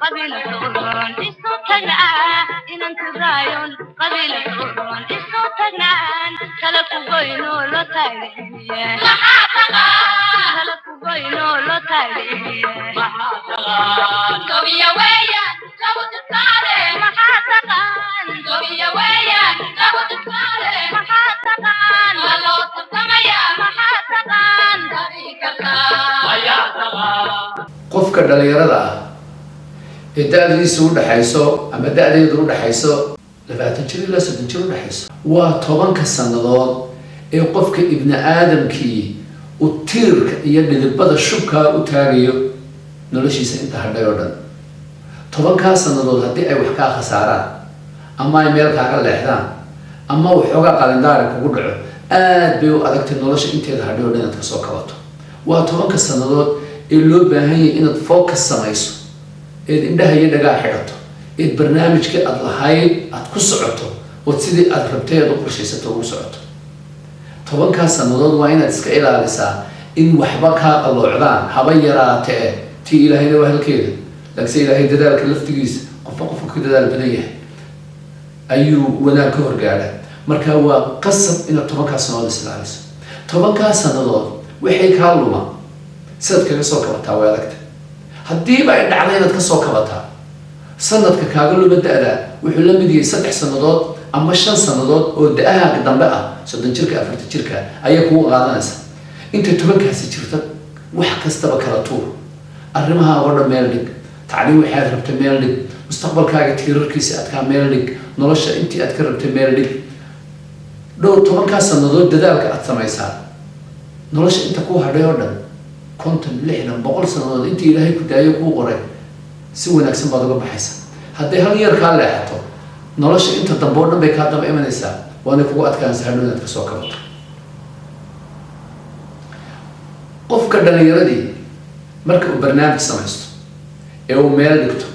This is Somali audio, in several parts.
Qabiil doon isu tagnaa inaan turaayon, qabiil doon isu tagnaan kala kugoyno lo taagaya, kala kugoyno lo taagaya. Gobiya weeyaan lagu tusaale, maxaa taqaan? Gobiya weeyaan lagu tusaale, maxaa taqaan? Waa loo tartamayaa, maxaa taqaan? Tabii kartaa. Qofka dhalinyarada ah ee da-diisu udhaxayso ama da-deedu udhaxayso 20 jir ilaa 30 jir udhaxayso, waa 10-ka sannadood ee qofka ibni aadamkii uu tiirka iyo dhidibada shubkaa u taagayo noloshiisa inta hadhay oo dhan. 10-kaa sannadood haddii ay wax kaa khasaaraan ama ay meel kaaga leexdaan ama waxoogaa qalindaari kugu dhaco, aad bay u adagtay nolosha inteeda hadhay oo dhan inaad kasoo kabato. Waa 10-ka sannadood ee loo baahan yahay inaad focus samayso, eed indhaha iyo dhagaa xidhato, eed barnaamijkii aad lahayd aad ku socoto, ood sidii aad rabtay aad u qorshaysato ugu socoto. 10-kaas sannadood waa inaad iska ilaalisaa in waxba kaa qalloocdaan, haba yaraatee. Tii Ilaahayna waa halkeeda, laakiinse Ilaahay dadaalka laftigiisa qofba qofka ku dadaal badan yahay ayuu wanaag ka horgaadha. Marka waa qasab inaad 10-kaas sannadood is ilaaliso. 10-kaas sannadood waxay kaa luma sidaad kaga soo kabataa way adagta. Haddiiba ay dhacda inaad kasoo kabataa, sanadka kaaga luma da-da wuxuu la mid yahay 3 sannadood ama 5 sannadood oo da-aha dambe ah, 30 jirka, 40 jirka ayay kugu qaadanaysa. Inta 10-kaasi jirta, wax kastaba kala tuur, arrimaha oo dhan meel dhig, tacliim waxaad rabtay meel dhig, mustaqbalkaaga tiirarkiisa adkaa meel dhig, nolosha intii aad ka rabtay meel dhig. Dhowr 10-kaas sannadood dadaalka aad samaysaa, nolosha inta kuu hadhay oo dhan, 50, 60, 100 sannadood, intii Ilaahay ku daayo kuu qoray, si wanaagsan baad uga baxaysa. Hadday hal yar kaa leexato, nolosha inta dambe oo dhan bay kaa daba imanaysaa, waanay kugu adkaanaysa hadhow inaad kasoo kabato. Qofka dhalinyaradii marka uu barnaamij samaysto ee uu meel dhigto,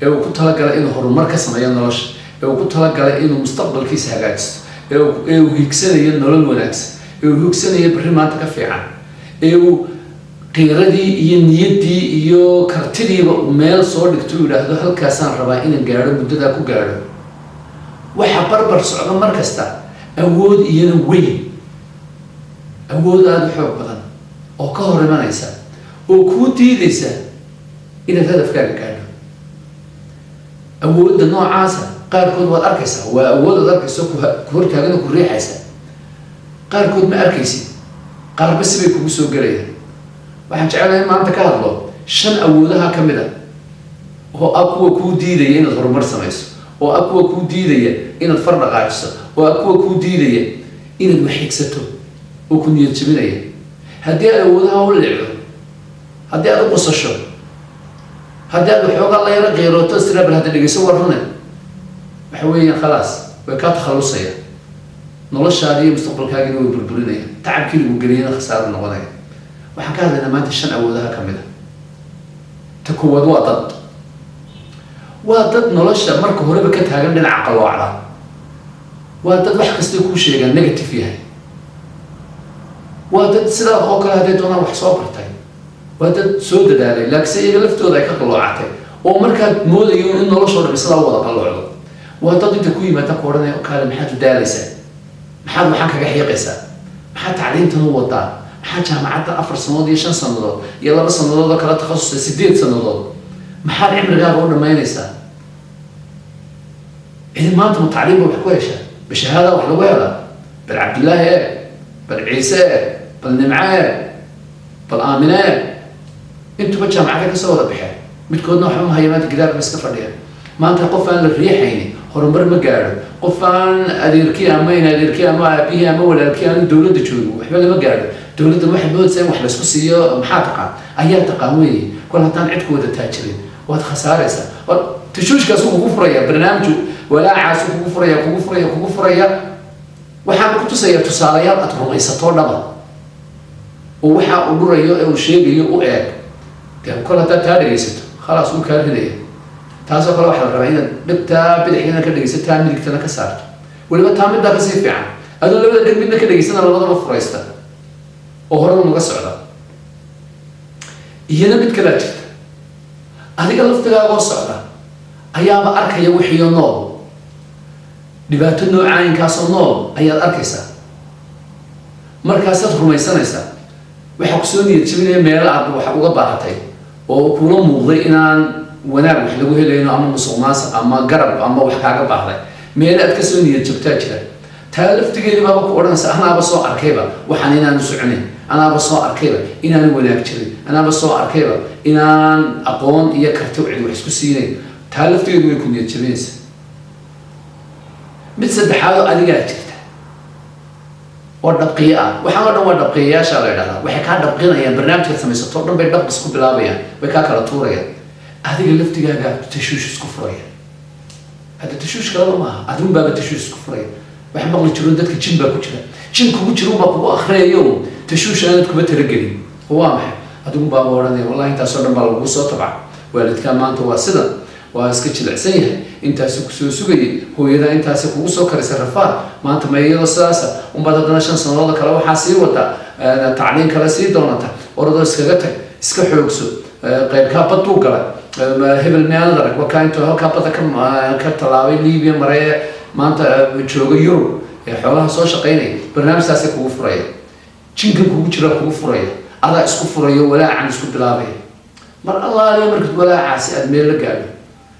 ee uu ku talagalay inuu horumar ka sameeyo nolosha, ee uu ku talagalay inuu mustaqbalkiisa hagaajisto, ee uu hiigsanayo nolol wanaagsan, ee uu hiigsanayo berri maanta ka fiican, ee uu qiiradii iyo niyaddii iyo kartidiiba uu meel soo dhigto, uu yidhaahdo, "Halkaasaan rabaa inaan gaadho, muddadaa ku gaadho," waxa barbar socda mar kasta awood iyana weyn, awood aada u xoog badan oo ka hor imanaysa oo kuu diidaysa inaad hadafkaaga gaadho. Awoodda noocaasa qaarkood waad arkaysaa, waa awood aad arkayso ku hortaagan oo ku riixaysa. Qaarkood ma arkaysid, qaarba sibay kugu soo gelayaan. Waxaan jecelahay in maanta ka hadlo shan awoodaha ka mid a oo ah kuwa kuu diidaya inaad horumar samayso, oo ah kuwa kuu diidaya inaad far dhaqaajiso, oo ah kuwa kuu diidaya inaad wax xigsato, oo ku niyad jabinaya. Haddii aad awoodaha u leecdo, haddii aad u qusasho, haddii aad waxoogaa la yaro qiirooto, istira bal hadda dhegeyso, war rune waxa weeyaan, khalaas, way kaa takhallusaya, noloshaadi iyo mustaqbalkaagina way burburinaya, tacabkii lagu geliyana khasaaro noqonaya. Waxaan ka hadlaynaa maanta shan awoodaha ka mid a. Ta koowaad waa dad, waa dad nolosha marka horeba ka taagan dhinaca qalloocda. Waa dad wax kastay kuu sheegaan negative yahay. Waa dad sidaad oo kale hadday doonaan wax soo bartay, waa dad soo dadaalay, laakiinse iyaga laftooda ay ka qalloocatay oo markaad moodayo in noloshoo dhami sidaa u wada qalloocdo. Waa dad inta ku yimaada ku odhanaya, "Kaale, maxaad u daalaysaa? Maxaad waxaan kaga xiiqaysaa? Maxaad tacliintan u wadaa? Maxaa jaamacadda 4 sannadood iyo 5 sannadood iyo 2 sannadood oo kala takhasusay, 8 sannadood, maxaad cimrigaaga u dhammaynaysaa? Cidi maanta ma tacliim ba wax ku heshaa? Bishahaada wax lagu helaa? Bal Cabdillaahi eeg, bal Ciise eeg, bal Nimce eeg, bal Aamine eeg, intuba jaamacada kasoo wada baxeen, midkoodna waxba ma hayo maanta, gidaar ba iska fadhiya." Maanta qof aan la riixaynin horumar ma gaadho. Qof aan adeerkii ama in adeerkii ama aabihii ama walaalkii aanu dowladda joogin, waxba lama gaadho. Dowladda waxay moodaysaa in wax laysku siiyo. Maxaa taqaan ayaa taqaan weeye. Kol haddaan cid ku wada taajirin, waad khasaaraysaa. Tashuushkaasu kugu furaya, barnaamiju walaacaasuu kugu furaya, kugu furaya, kugu furaya. Waxaan ku tusayaa tusaalayaal aad rumaysato dhaba oo waxa uu dhurayo ee uu sheegayo u eeg. Dee kol haddaad taa dhegaysato, khalaas, wuu kaa ridaya. Taasoo kale waxaa la rabaa inaad dhegtaa bidixdana ka dhegaysato, taa midigtana ka saarto. Weliba taa middaa kasii fiican, adoo labada dheg midna ka dhegaysana, labadaba furaysta oo hore unaga socda. Iyana mid kalaa jirta. Adiga laftigaagoo socda ayaaba arkaya wixiyo nool, dhibaato noocaayinkaasoo nool ayaad arkaysaa. Markaasaad rumaysanaysaa. Waxaa kusoo niyad jebinaya meelo aad wax uga baahatay oo kula muuqday inaan wanaag wax lagu helayno, ama musuq maasuq ama garab ama wax kaaga baahday. Meelo aad kasoo niyad jabtaa jira. Taa laftigeedi baaba ku odhanaysa: "Anaaba soo arkayba waxaan inaanu soconayn, anaaba soo arkayba inaanu wanaag jirin, anaaba soo arkayba inaan aqoon iyo karti cid wax isku siinayn." Taa laftigeedu way ku niyad jabinaysaa. Mid saddexaadoo adigaa jirta oo dhabqiye ah. Waxaan oo dhan waa dhabqiyayaasha la idhahdaa. Waxay kaa dhabqinayaan barnaamijkaad samaysato o dhan bay dhabqis ku bilaabayaan, way kaa kala tuurayaan. Adiga laftigaaga tashuush isku furaya. Hadda tashuush kalaba maaha, adun baaba tashuush isku furaya. Waxa maqli jiroon dadka jin baa ku jira. Jin kugu jira unbaa kugu akhriyayo tashuush aanad kuma talagelin. Oo waa maxay? Adigun baaba odhanaya: "Wallahi, intaasoo dhan baa lagugu soo tabca. Waalidkaa maanta waa sidan, waa iska jilicsan yahay, intaasu kusoo sugayay, hooyadaa intaasi kugu soo karisay rafaad. Maanta ma iyadoo sidaasa unbaad haddana 5 sanadooda kale waxaa sii wada tacliin kale sii doonata? Oradoo iskaga tag, iska xoogso. Qaybkaa baduu galay, hebel miyaanad arag? Wakaa intuu halkaa badda ka tallaabay, Libiya maree, maanta jooga Yurub ee xoolaha soo shaqaynaya." Barnaamijtaasay kugu furaya, jinkan kugu jira kugu furaya, adaa isku furayo, walaacan isku bilaabaya. Mar allaaliya markaad walaacaasi aada meel la gaadho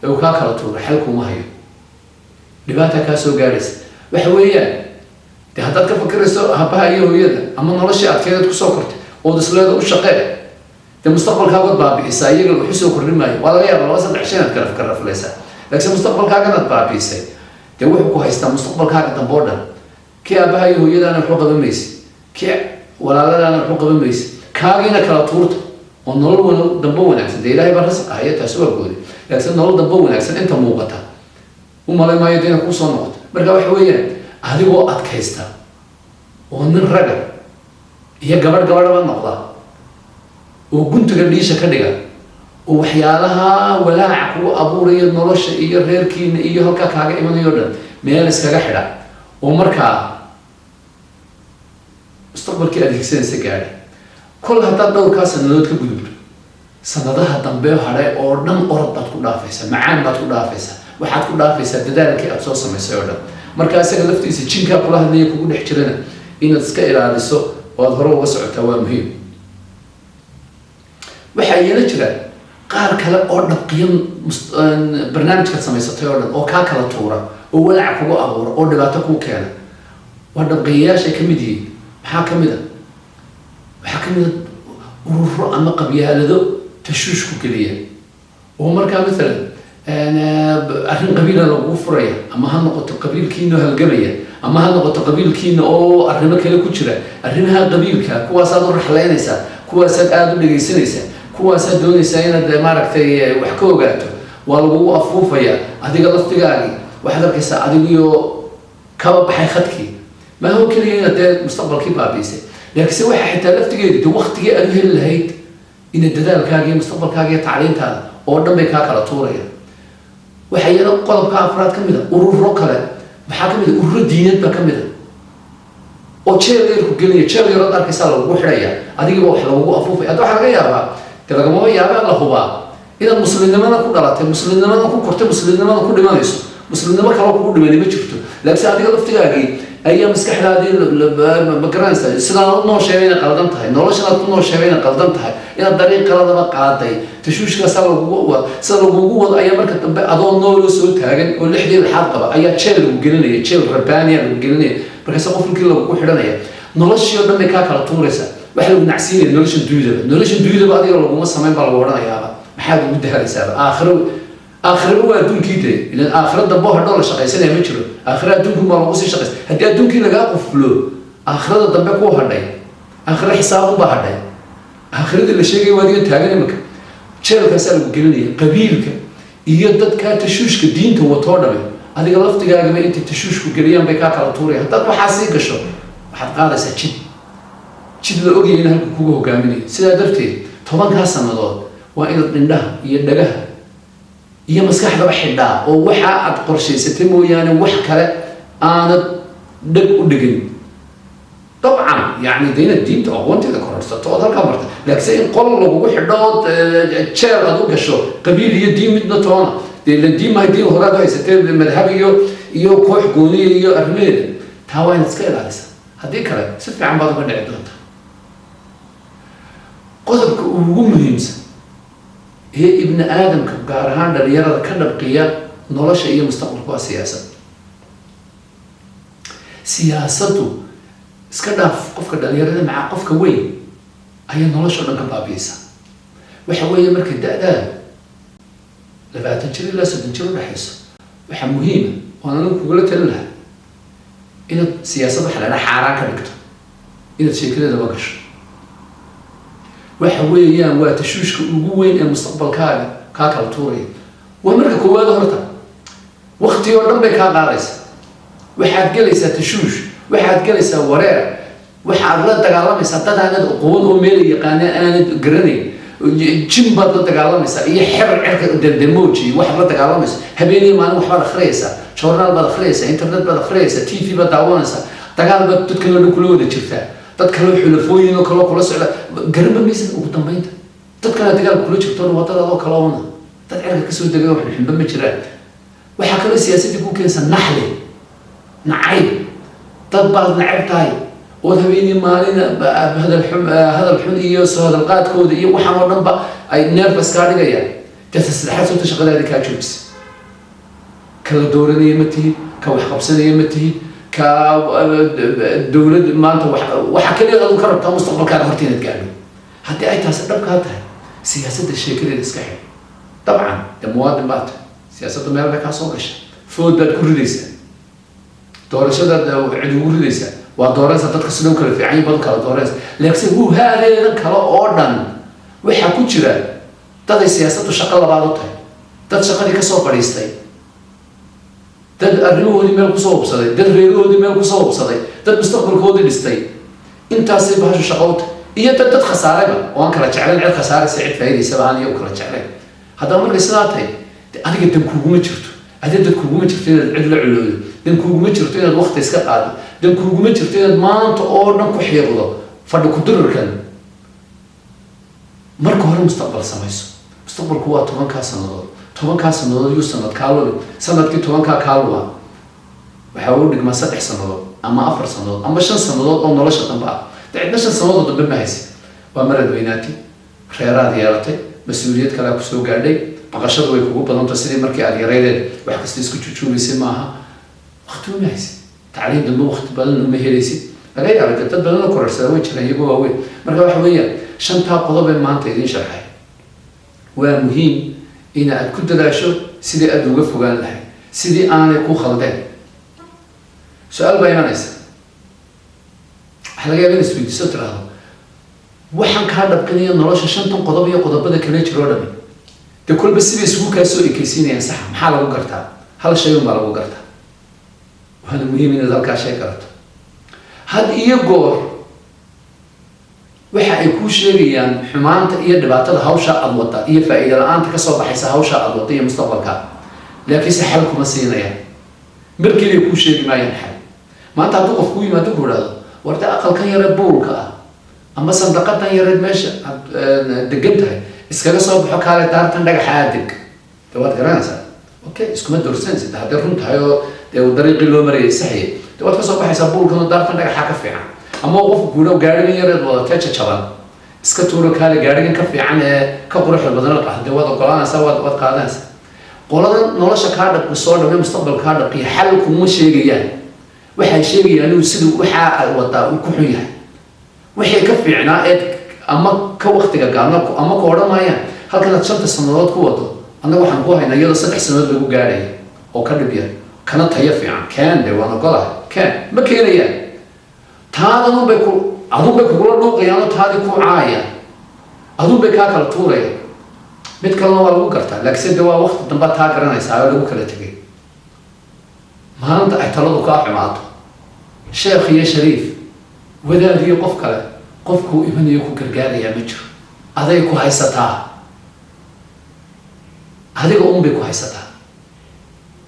ee uu kaa kala tuuro, xal kuma hayo, dhibaata kaa soo gaadhaysa. Waxa weeyaan dee, haddaad ka fikirayso habaha iyo hooyada ama noloshii adkeedaad kusoo kortay ood isleeda u shaqee, dee mustaqbalkaagood baabi'isaa. Iyaga waxu soo kordhin maayo. Waa laga yaaba laba saddex shay inaad karaflaysaa, laakiin mustaqbalkaaganaad baabi'isay. Dee wuxuu ku haystaa mustaqbalkaaga dambe oo dhan. Kii aabaha iyo hooyadaana waxu qaban maysa, kii walaaladaana waxu qaban maysa, kaagiina kala tuurta oo nolol dambe wanaagsan. Dee Ilaahay baa rasaq ahaya, taasi waa gooday, laakiin nolol dambe wanaagsan inta muuqata u malay maayo dee inay kusoo noqoto. Marka waxa weeyaan, adigoo adkaysta oo nin raga iyo gabadh gabadhaba noqda oo guntiga dhiisha ka dhiga oo waxyaalaha walaaca kugu abuuraya nolosha iyo reerkiina iyo halkaa kaaga imanayo o dhan meel iskaga xidha, oo markaa mustaqbalkii aad higsanaysa gaadha. Kol haddaad dhowrkaa sanadood ka gudubto, sanadaha dambe hadhe oo dhan orod baad ku dhaafaysaa, macaan baad ku dhaafaysaa, waxaad ku dhaafaysaa dadaalkii aad soo samaysay oo dhan. Marka isaga laftiisa jinkaa kula hadlaya kugu dhex jirana inaad iska ilaaliso oo aad hore uga socotaa waa muhiim. Waxaa iyana jira qaar kale oo dhabqiyo barnaamijkaad samaysatay oo dhan oo kaa kala tuura oo walaac kugu abuura oo dhibaato kuu keena. Waa dhabqiyayaashay ka mid yihiin. Maxaa ka mid a? Waxaa ka mid a ururo ama qabyaalado tashuush ku geliya, oo markaa mathalan arrin qabiila lagugu furaya, ama ha noqoto qabiilkiina oo halgamaya, ama ha noqoto qabiilkiina oo arrimo kale ku jira. Arrimaha qabiilka kuwaasaad u raxlaynaysaa, kuwaasaad aada u dhegaysanaysaa, kuwaasaad doonaysaa inaad maaragtay wax ka ogaato. Waa lagugu afuufaya. Adiga laftigaagii waxaad arkaysaa adigiyo kaba baxay khadkii. Maaha oo keliya inaad dee mustaqbalkii baabiisay, laakiinse waxaa xitaa laftigeedu de waktigii aad u heli lahayd inaad dadaalkaaga iyo mustaqbalkaaga iyo tacliintaada oo dhan bay kaa kala tuuraya. Waxaa iyana qodobka afraad ka mid a ururo kale. Maxaa ka mid a? Ururo diineed baa ka mid a oo jeel yar ku gelinaya. Jeel yarood arkaysaa lagugu xidhaya, adigiiba wax lagugu afuufaya. Hadda waxaa laga yaabaa, dee lagamaba yaaba, la hubaa inaad muslimnimada ku dhalatay, muslimnimada ku kortay, muslimnimada ku dhimanayso, muslimnimo kaloo kugu dhimani ma jirto. Laakiinse adiga laftigaagii ayaa maskaxdaadii, ma garanaysaa, sidaan u noosheegay inay qaldan tahay, noloshan aad ku noosheegay inay qaldan tahay, inaad dariiq qaladaba qaaday. Tashuushkaasaa lagugu wad sida lagugu wado ayaa marka dambe adoo nooloo soo taagan oo lixdii lixaad qaba ayaa jeel lagu gelinaya, jeel rabbaaniya lagu gelinaya. Markaase qofkii lagugu xidhanaya, noloshii oo dhan bay kaa kala tuuraysaa. Waxa lagu nacsiinaya nolosha dunyadaba. Nolosha dunyadaba adiga laguma samayn baa lagu odhanayaaba. Maxaad ugu dahalaysaaba aakhiro? Aakhiraba waa adduunkii dee. Ilan aakhiro dambe oo hadhow la shaqaysanaya ma jiro. Aakhiro adduunkii baa lagu sii shaqaysa. Haddii adduunkii lagaa quflo, aakhirada dambe kuu hadhay, aakhiro xisaabun baa hadhay. Aakhiradii la sheegaya waa adiga taagan imika. Jeelkaasaa lagu gelinaya. Qabiilka iyo dadkaa tashuushka diinta watoo dhame adiga laftigaagaba intay tashuushku geliyaan bay kaa kala tuuraya. Haddaad waxaa sii gasho, waxaad qaadaysaa jid la ogayay in halku kugu hogaaminayo. Sidaa darteed 10-kaa sannadood waa inaad indhaha iyo dhagaha iyo maskaxdaba xidhaa, oo waxa aad qorshaysatay mooyaane wax kale aanad dheg u dhigin. Dabcan Yacni de inaad diinta aqoonteeda kororsato ood halkaa marta, laakiinse in qol lagugu xidho ood jeel aad u gasho, qabiil iyo diin midna toona dee la diin mahay. Diin horaad u haysatee, madhab iyo koox gooniya iyo arrimaheeda, taa waa inaad iska ilaalisa. Haddii kale si fiican baad uga dhici doontaa. Qodobka ugu muhiimsan ee ibni aadamka, gaar ahaan dhalinyarada, ka dhabqiya nolosha iyo mustaqbalka waa siyaasad. Siyaasaddu iska dhaaf qofka dhalinyarada, macaa qofka weyn ayaa nolosha o dhan ka baabi'isa. Waxa weeye markay da-daadu 20 jir ilaa 30 jir udhexayso, waxaa muhiima oon anigu kugula talin lahaa inaad siyaasad waxa la dhaha xaaraan ka dhigto, inaad sheekadeedaba gasho. Waxa weeyaan waa tashuushka ugu weyn ee mustaqbalkaaga kaa kala tuuraya. Waa marka koowaad horta, wakti oo dhan bay kaa qaadaysa. Waxaad gelaysaa tashuush, waxaad gelaysaa wareer, waxaad la dagaalamaysaa dad aanad aqoon oo meel yaqaana aanad garanayn. Jin baad la dagaalamaysaa iyo xer cerka demoji waxaad la dagaalamaysaa. Habeeniyo maalin waxbaad akhriyaysaa, journaal baad akhriyaysaa, internet baad akhriyaysaa, TV baad daawanaysaa, dagaal baad dadkan oo dhan kula wada jirtaa, dad kaloo xulafooyin oo kaloo kula socda garanba maysid. Ugu dambeynta dad kale dagaal kula jirtoona waa dad adoo kale una dad cirka kasoo degay oo xunxunba ma jiraan. Waxaa kaloo siyaasadii ku keensa naxli, nacayb. Dad baad nacab tahay ood habeenii maalin hadal xun, hadal xun iyo soo hadal qaadkooda iyo waxaan oo dhan ba ay nervous kaa dhigayaan. Dadka saddexaad soota shaqadaadi kaa joojisa. Ka la dooranaya ma tihid, ka wax qabsanaya ma tihid, ka dowlad maanta waxa kaliya adigu ka rabtaa mustaqbalkaaga horta inaad gaadho. Haddii ay taasi dhab kaa tahay, siyaasadda sheekadeeda iska xidh. Dabcan dee muwaadin baa tahay, siyaasadda meel bay kaa soo gasha, food baad ku ridaysaa, doorashadaad cid ugu ridaysaa, waa dooranaysa dadka sida u kala fiican yihin baad u kala dooranaysa. Laakiinse huhaadeedan kale oo dhan waxaa ku jira dad ay siyaasaddu shaqo labaad u tahay, dad shaqadii kasoo fadhiistay, dad arrimahoodii meel kusoo hubsaday, dad reerahoodii meel kusoo hubsaday, dad mustaqbalkoodii dhistay. Intaasay bahashu shaqo u tahay, iyo dad khasaarayba oo aan kala jeclayn cid khasaaraysa, cid faa'iidaysaba aan iyagu kala jeclayn. Haddaba markay sidaa tahay, de adiga dan kuguma jirto, adiga dad kuguma jirto inaad cid la culoodo, dan kuguma jirto inaad waqti iska qaado, dan kuguma jirto inaad maanta oo dhan ku xiiqdo fadhi ku-dirirkan. Marka hore mustaqbal samayso. Mustaqbalku waa 10-kaa sanadood. 10-kaa sanadood yuu sanad kaa lumi. Sanadkii 10-kaa kaa luma waxaa u dhigmaa 3 sanadood ama 4 sanadood ama 5 sanadood oo nolosha dambe ah. De cidna 5 sanadood oo dambe ma haysi. Waa marad weynaatay, reeraad yeelatay, mas-uuliyad kalea kusoo gaadhay, baqashadu way kugu badanta. Sidii markii aad yaraydeed wax kasta isku jujuubaysay maaha. Waqti uma haysid, tacliim dambe waqti badan uma helaysid. Laga yaaba dee dad badan oo korarsada way jiraan iyagoo waaweyn. Marka waxa weeyaan shantaa qodob ee maanta idiin sharxay waa muhiim in aad ku dadaasho sidii aada uga fogaan lahayd, sidii aanay ku khaldeen. Su-aal baa imanaysa. Waxaa laga yaaba in isweydiiso, tiraahdo: waxaan kaa dhabqinaya nolosha, shantan qodob iyo qodobada kale jiroo dhami, dee kolba sibay isugu kaa soo ekeysiinayaan, saxa? Maxaa lagu gartaa? Hal shay un baa lagu gartaa, waana muhiim inaad halkaa shay garato. Had iyo goor waxa ay kuu sheegayaan xumaanta iyo dhibaatada hawsha aad wada iyo faa'iida la-aanta kasoo baxaysa hawsha aad wada iyo mustaqbalka, laakiinse xal kuma siinayaan. Mar keliya kuu sheegi maayaan xal. Maanta hadduu qof kuu yimaado, ku idhahdo: "War de aqalkan yare buulka ah ama sandaqadan yareed meesha aad degan tahay iskaga soo baxo, kaale daartan dhagaxa aad deg," de waad garanaysaa, okay, iskuma doorsanaysid. Hadday run tahay oo dee dariiqii loo marayay saxaya, de waad kasoo baxaysaa buulkan oo daartan dhagaxa ka fiican. Ama qofku kuudho: "Gaarigan yareed wadatee jajaban iska tuuro, kaale gaarigan ka fiican ee ka quruxda badan la qaado," dee waad ogolaanaysaa, waad qaadanaysaa. Qoladan nolosha kaa dhaqi soo dhamay, mustaqbalka kaa dhaqiya, xal kuma sheegayaan. Waxay sheegayaan inuu siduu waxaa aad wadaa uu ku xun yahay, wixii ka fiicnaa eed ama ka waktiga gaabna, ama ku odhan maayaan: "Halkan aad shanta sanadood ku wado, annaga waxaan ku haynaa iyadoo 3 sanadood lagu gaadhaya oo ka dhib yar kana tayo fiican, keen." De waan ogolahay, keen. Ma keenayaan. Taadanunbay ku adunbay kugula dhuuqayaan oo taadii ku caayaan, adunbay kaa kala tuurayaan. Mid kalena waa lagu gartaa, laakiinse de waa wakti dambaa taa garanaysaa oo lagu kala tegay. Maalinta ay taladu kaa xumaato, sheekh iyo shariif, wadaad iyo qof kale, qofkuu imanayo ku gargaarayaa ma jiro. Aday ku haysataa, adiga un bay ku haysataa.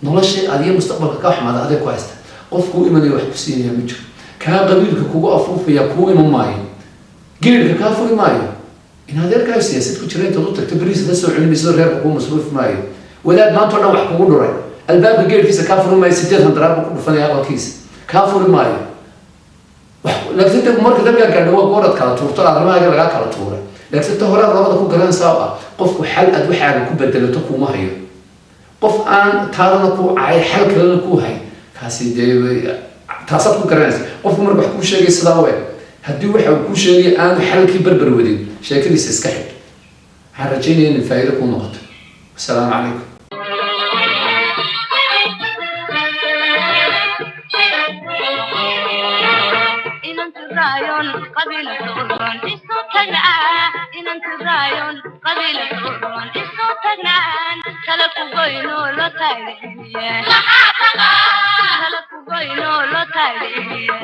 Noloshii adiyo mustaqbalka kaa xumaada aday ku haysataa. Qofkuu imanayo wax ku siinaya ma jiro. Kaa qabiilka kugu afuufaya kuu iman maayo, geedhka kaa furi maayo. In adeerkaa siyaasad ku jira intaad u tagto beriis la soo cuni mayso, reerka kuu masruufi maayo. Wadaad maanta o dhan wax kugu dhuray albaabka geedhkiisa kaa furi maayo, 8 handaraab buu ku dhufanaya, aqalkiisa kaa furi maayo. Laakiin de marka dabkaa gaadho waa goorad kala tuurto, arrimahaaga lagaa kala tuuray. Laakiin ta hore labada ku garanaysaa oo ah qofku xal aad waxaaga ku bedelato kuuma hayo. Qof aan taadana ku cay, xal kalena ku hay, kaasi dee taasaad ku garanaysa. Qofku marka wax kuu sheegay sidaa we, haddii waxa uu kuu sheegay aanu xalkii berber wadin, sheekadiisa iska xidh. Waxaan rajaynaya inay faa'iido kuu noqoto. Asalaamu calaykum. Inantu raayon qabiil tuuran isu tagnaa, inantu raayon qabiil tuuran isu tagnaan, kala ku goyno lo taagniye, kala ku goyno lo taagniye.